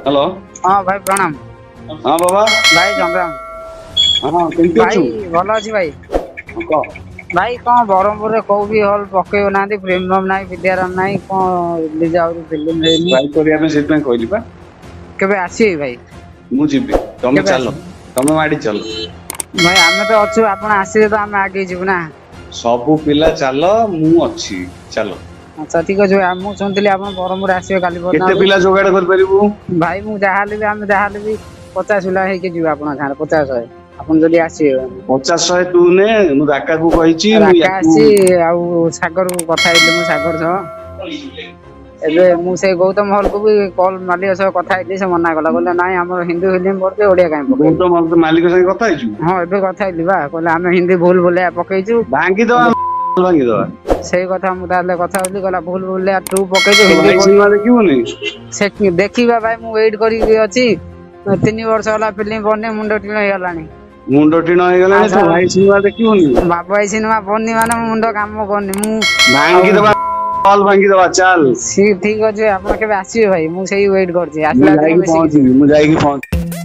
Hello. ହଁ ଭାଇ, ପ୍ରଣାମ। ହଁ ବାବା। ଭାଇ, ସଂଗ୍ରାମ। ହଁ, କେମିତି ଭାଇ ଅଛୁ? ଭଲ ଅଛି ଭାଇ। ହଁ, କହ। ଭାଇ, କଣ ବ୍ରହ୍ମପୁରରେ କୋଉ ବି ହଲ୍ ପକେଇବ ନାହାନ୍ତି? ପ୍ରେମିୟମ ନାହିଁ, ବିଦ୍ୟାରାମ ନାହିଁ, କଣ ରିଲିଜ ଆହୁରି ଫିଲ୍ମ ହେଇନି। ଟ୍ରାଇ କରିବା ପାଇଁ ସେଥିପାଇଁ କହିଲି ପା। କେବେ ଆସିବେ ଭାଇ? ମୁଁ ଯିବି, ତମେ କେବେ ଚାଲ। ଆସିବେ? ତମେ ମାଡି ଚାଲ। ଭାଇ, ଆମେ ତ ଅଛୁ, ଆପଣ ଆସିବେ ତ ଆମେ ଆଗେଇ ଯିବୁ ନା। ସବୁ ପିଲା ଚାଲ, ମୁଁ ଅଛି, ଚାଲ। ଆଚ୍ଛା, ଠିକ ଅଛି ଭାଇ। ମୁଁ ଶୁଣିଥିଲି ଆପଣ ବ୍ରହ୍ମପୁର ଆସିବେ କାଲି ପରଦିନ କେତେ ଆଡକୁ। ପିଲା ଯୋଗାଡ଼ କରିପାରିବୁ? ଭାଇ, ମୁଁ ଯାହାହେଲେ ବି, ଆମେ ଯାହାହେଲେ ବି 50 ପିଲା ହେଇକି ଯିବୁ ଆପଣଙ୍କ ସାଙ୍ଗରେ, 50 100, ଆପଣ ଯଦି ଆସିବେ। 50 100 ତୁ ନେ, ମୁଁ ରାକାକୁ କହିଛି, ମୁଁ ରାକା ୟାକୁ ଆସିଛି ଆଉ ସାଗରକୁ କଥା ହେଇଥିଲି ମୁଁ ସାଗର ସହ। ଏବେ ମୁଁ ସେଇ ଗୌତମ ହଲକୁ ବି କଲ୍ ମାଲିକ ସହ କଥା ହେଇଥିଲି, ସେ ମନା କଲା, କହିଲା ନାଇଁ, ଆମର ହିନ୍ଦୀ ଫିଲ୍ମ ପଡୁଛି, ଓଡିଆ କାହିଁ ପକେଇବୁ? ଗୌତମ ମାଲିକ ସାଙ୍ଗେ କଥା ହେଇଛୁ? ହଁ, ଏବେ କଥା ହେଇଥିଲି ବା। କହିଲେ ଆମେ ହିନ୍ଦୀ ଭୁଲ ଭୁଲିଆ ପକେଇଛୁ। ଭାଙ୍ଗିଦବା, ଭାଙ୍ଗିଦବା। ସେଇ କଥା ମୁଁ ତାହେଲେ କଥା ହଉଥିଲି, କହିଲା ଭୁଲ ଭୁଲିଆ ଟୁ ପକେଇଛୁ ତୋ ହିନ୍ଦୀ ଭାଇ ସିନେମା ଦେଖିବୁନି? ସେ ଦେଖିବା ଭାଇ, ମୁଁ ୱେଟ୍ କରିକି ଅଛି। 3 ବର୍ଷ ହେଲା ଫିଲ୍ମ ବନି, ମୁଣ୍ଡ ଟିଣ ହେଇଗଲାଣି। ମୁଣ୍ଡ ଟିଣ ହେଇଗଲାଣି ତ? ଆଚ୍ଛା। ଭାଇ ସିନେମା ଦେଖିବୁନି? ବାବୁ ଭାଇ ସିନେମା ବନି ମାନେ ମୋ ମୁଣ୍ଡ କାମ କରୁନି ମୁଁ। ଭାଙ୍ଗିଦବା, ହଲ୍ ଭାଙ୍ଗିଦବା, ଚାଲ। ଠିକ ଅଛି, ଆପଣ କେବେ ଆସିବେ ଭାଇ? ମୁଁ ସେଇ ୱେଟ୍ କରୁଛି, ମୁଁ ଆସିଲା ଦିନ ଯାଇକି ମିଶିକି ପହଞ୍ଚିବି, ମୁଁ ଯାଇକି ପହଞ୍ଚିବି।